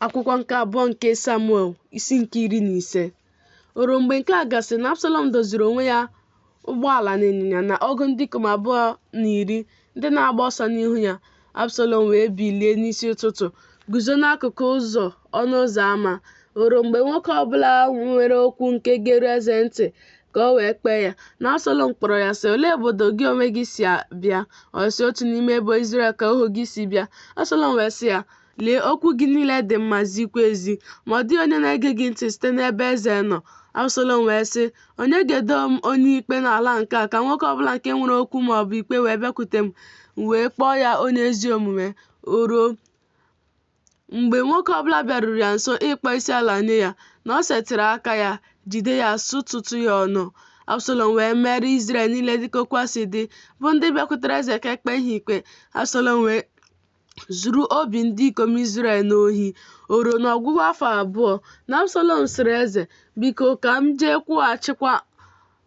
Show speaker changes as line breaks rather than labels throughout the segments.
Akwụkwọ nke abụọ nke Samuel, isi nke 15. O ruo mgbe nke a gasịrị na Absalọm doziri onwe ya ụgbọala na ịnyịnya na ọgụ ndị ikom 210 ndị na-agba ọsọ n'ihu ya. Absalọm wee bilie n'isi ụtụtụ, guzo n'akụkụ ụzọ ọnụ ụzọ ama. O ruo mgbe nwoke ọ bụla nwere okwu nke ga-eru eze ntị ka o wee kpee ya, na Absalọm kpọrọ ya, sị, Olee obodo gị onwe gị si bịa? Ọ sị, Otu n'ime ebo Izrel ka ohu gị si bịa. Absalọm wee sị ya, Lee, okwu gị niile dị mma, zikwa ezi, ma ọ dịghị onye na-ege gị ntị site n'ebe eze nọ. Absalọm wee sị, Onye ga-edo m onye ikpe n'ala nke a, ka nwoke ọbụla nke nwere okwu ma ọ bụ ikpe wee bịakwute m, m wee kpọọ ya onye ezi omume. O ruo, mgbe nwoke ọbụla bịaruru ya nso ịkpọ isiala nye ya, na o setịrị aka ya, jide ya, sutụtụ ya ọnụ. Absalọm wee mere Izrel niile dịka okwu a si dị, bụ ndị bịakwutere eze ka e kpee ha ikpe. Absalọm wee zuru obi ndị ikom Izrel n'ohi. O ruo n'ọgwụgwụ afọ 2 na Absalọm sịrị eze, Biko, ka m jee kwụghachikwa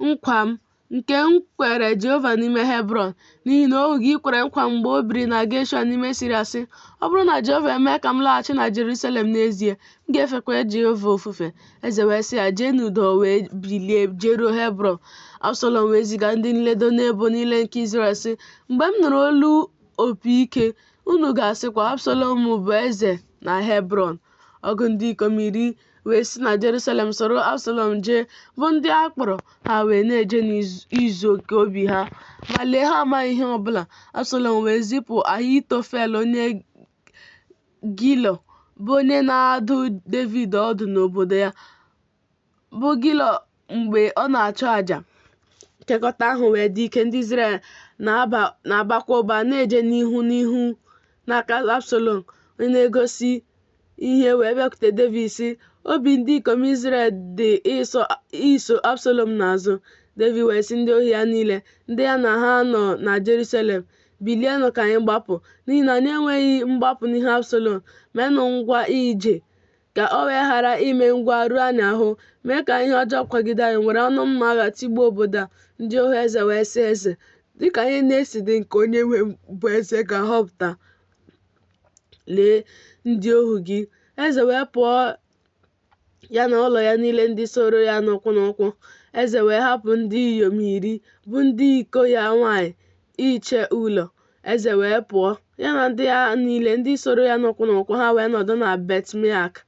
nkwa m nke m kwere Jehova n'ime Hebrọn, n'ihi na ohu gị kwere nkwa mgbe o biri na Geshua n'ime Siria, sị, Ọ bụrụ na Jehova emee ka m laghachi na Jerusalem n'ezie, m ga-efekwa Jehova ofufe. Eze wee sị ya, Jee n'udo. O wee bilie jeruo Hebrọn. Absalọm wee ziga ndị nledo n'ebo niile nke Izrel, sị, Mgbe m nụrụ olu opi ike, unu ga-asịkwa, Absalọm bụ eze na Hebrọn. Ọgụ ndị ikom 10 wee si na Jerusalem soro Absalọm jee, bụ ndị a kpọrọ, ha wee na-eje n'izu nke obi ha. Ma lee, ha amaghị ihe ọbụla. Absalọm wee zipụ Ahitofel onye Gilo, bụ onye na-adụ Devid ọdụ n'obodo ya, bụ Gilo mgbe ọ na-achụ aja. Nkekọta ahụ wee dị ike, ndị Izrel na-abakwa ụba na-eje n'ihu n'ihu n'aka Absalọm. Onye na-egosi ihe wee bịakwute Devid sị, Obi ndị ikom Izrel dị iso Absalọm n'azụ. Devid wee sị ndị ohu ya niile, ndị ya na ha nọ na Jerusalem, Bilienụ ka anyị gbapụ, n'ihi na anyị enweghị mgbapụ n'ihu Absalọm. Meenụ ngwa ije ka o wee ghara ime ngwa ruo anyị ahụ, mee ka ihe ọjọọ kwagide anyị, were ọnụ mma agha tigbuo obodo a. Ndị ohu eze wee sị eze, Dịka ihe na-esi dị nke onye nwe m bụ eze ga-ahọpụta, lee ndị ohu gị. Eze wee pụọ ya na ụlọ ya niile ndị soro ya n'ụkwụ n'ụkwụ. Eze wee hapụ ndị inyom 10 bụ ndị iko ya nwanyị iche ụlọ. Eze wee pụọ, ya na ndị ya niile ndị soro ya n'ụkwụ n'ụkwụ, ha wee nọdụ na Bet-Meaka.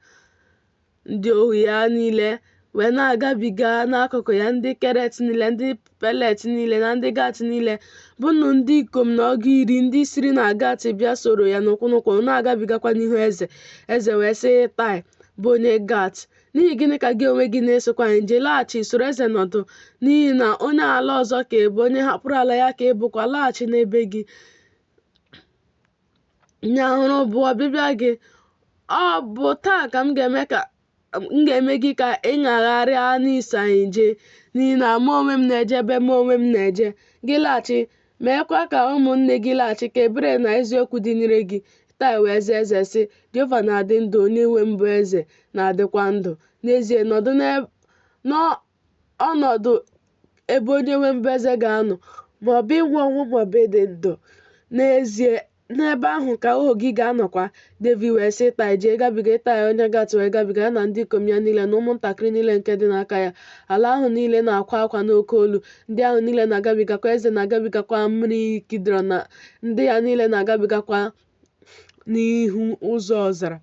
Ndị ohu ya niile wee na-agabiga n'akụkụ ya, ndị Keret niile, ndị Pelet niile na ndị Gat niile, bụ nnu ndị ikom na ọgụ iri ndị siri na Gat bịa soro ya n'ụkwụ n'ụkwụ na-agabigakwa n'ihu eze. Eze wee sị Ịtaị, bụ onye Gat, N'ihi gịnị ka gị onwe gị na-esokwa anyị jee? Laghachi, soro eze nọdụ, n'ihi na onye ala ọzọ ka ị bụ, onye hapụrụ ala ya ka ị bụkwa, laghachi n'ebe gị. Ihe ahụrụ bụ ọbịbịa gị. Ọ bụ taa ka m ga-eme gị ka ị ṅagharịa n'iso anyị jee, n'ihi na mụ onwe m na-eje ebe mụ onwe m na-eje. Gị laghachi, meekwa ka ụmụnne gị laghachi, ka ebere na eziokwu dịnyere gị. Ịtaị wee zaa eze sị, Jehova na-adị ndụ, onye nwe m bụ eze na-adịkwa ndụ. N'ezie, nọdụ n'ọnọdụ ebe onye nwe m bụ eze ga-anọ, ma ọ bụ ịnwụ ọnwụ ma ọ bụ ịdị ndụ. N'ezie, n'ebe ahụ ka ohu gị ga-anọkwa. Devid wee sị Ịtaị, Jee gabiga. Ịtaị onye Gat wee gabiga, ya na ndị ikom ya niile na ụmụntakịrị niile nke dị n'aka ya. Ala ahụ niile na-akwa akwa n'oke olu, ndị ahụ niile na-agabigakwa, eze na-agabigakwa mmiri Kidrọn na ndị ya niile na-agabigakwa n'ihu ụzọ ọzara.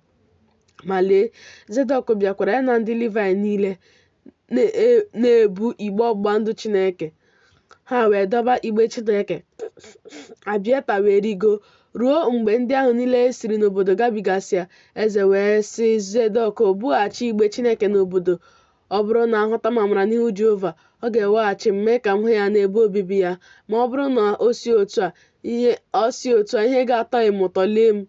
Ma lee, Zedọk bịakwara, ya na ndị Livaị niile na-ebu igbe ọgbụgba ndụ Chineke. Ha wee dọba igbe Chineke. Abiata wee rigo ruo mgbe ndị ahụ niile siri n'obodo gabigasịa. Eze wee sị Zedọk, Bughachi igbe Chineke n'obodo. Ọ bụrụ na ahụta m amara n'ihu Jehova, ọ ga-eweghachi m, mee ka m hụ ya n'ebe obibi ya. Ma ọ bụrụ na o si otu a ihe ga-atọghị m ụtọ lee m,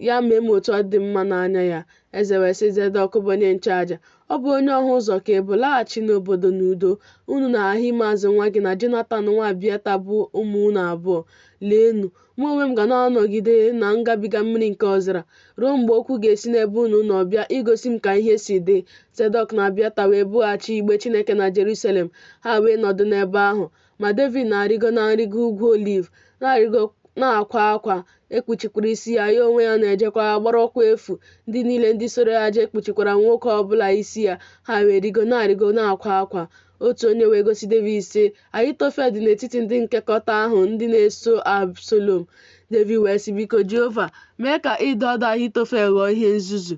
ya mee m otu ọ dị mma n'anya ya. Eze wee sị Zedọk bụ onye nchụaja, Ọ bụ onye ọhụ ụzọ ka ị bụ, laghachi n'obodo n'udo, unu na Ahimaaz nwa gị na Jonatan nwa Abiata bụ ụmụ unu abụọ. Leenụ, mụ onwe m ga na-anọgide na ngabiga mmiri nke ọzara, ruo mgbe okwu ga-esi n'ebe unu nọ bịa igosi m ka ihe si dị. Zedọk na Abiata wee bughachi igbe Chineke na Jerusalem, ha wee nọdụ n'ebe ahụ. Ma Devid na-arịgo na nrịgo ugwu Oliv, na-arịgo na-akwa akwa, e kpuchikwara isi ya, ya onwe ya na-ejekwa gbara ụkwụ efu, ndị niile ndị soro ya jee kpuchikwara nwoke ọ bụla isi ya, ha wee rịgo na-arịgo na-akwa akwa. Otu onye wee gosi Devid, sị, Ahitofel dị n'etiti ndị nkekọta ahụ ndị na-eso Absalọm. Devid wee sị, Biko, Jehova, mee ka ịdụ ọdụ Ahitofel ghọọ ihe nzuzu.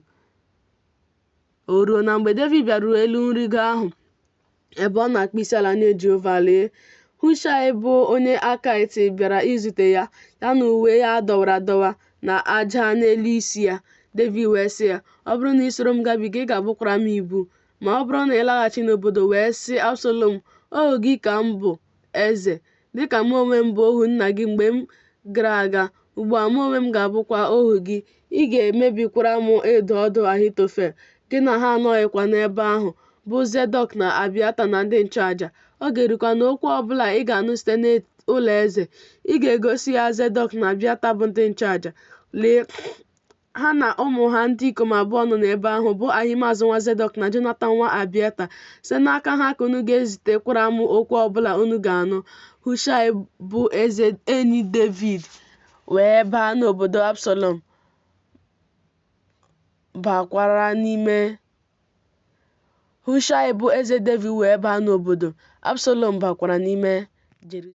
O ruo na mgbe Devid bịaruru elu nrịgo ahụ, ebe ọ na-akpọ isiala nye Jehova, lee, Hushaị bụ onye Akaịt bịara izute ya, ya na uwe ya dọwara adọwa na aja n'elu isi ya. Devid wee sị ya, Ọ bụrụ na i soro m gabiga, ị ga-abụkwara m ibu. Ma ọ bụrụ na ị laghachi n'obodo wee sị Absalọm, Ohu gị ka m bụ, eze, dị ka mụ onwe m bụ ohu nna gị mgbe m gara aga, ugbu a mụ onwe m ga-abụkwa ohu gị, ị ga-emebikwara m ịdụ ọdụ Ahitofel. Gị na ha anọghịkwa n'ebe ahụ, bụ Zedọk na Abiata na ndị nchụaja. Ọ ga-erukwa na okwu ọ bụla ị ga-anụ site n'ụlọ eze, ị ga-egosi ya Zedọk na Abiata bụ ndị nchụaja. Lee, ha na ụmụ ha ndị ikom abụọ nọ n'ebe ahụ, bụ Ahimaaz nwa Zedọk na Jonatan nwa Abiata. Site n'aka ha ka unu ga-ezitekwara m okwu ọ bụla unu ga-anụ. Hushaị bụ eze enyi Devid wee baa n'obodo Absalọm bakwara n'ime Hushaị bụ eze Devid wee baa n'obodo, Absalọm bakwara n'ime Jerusalem.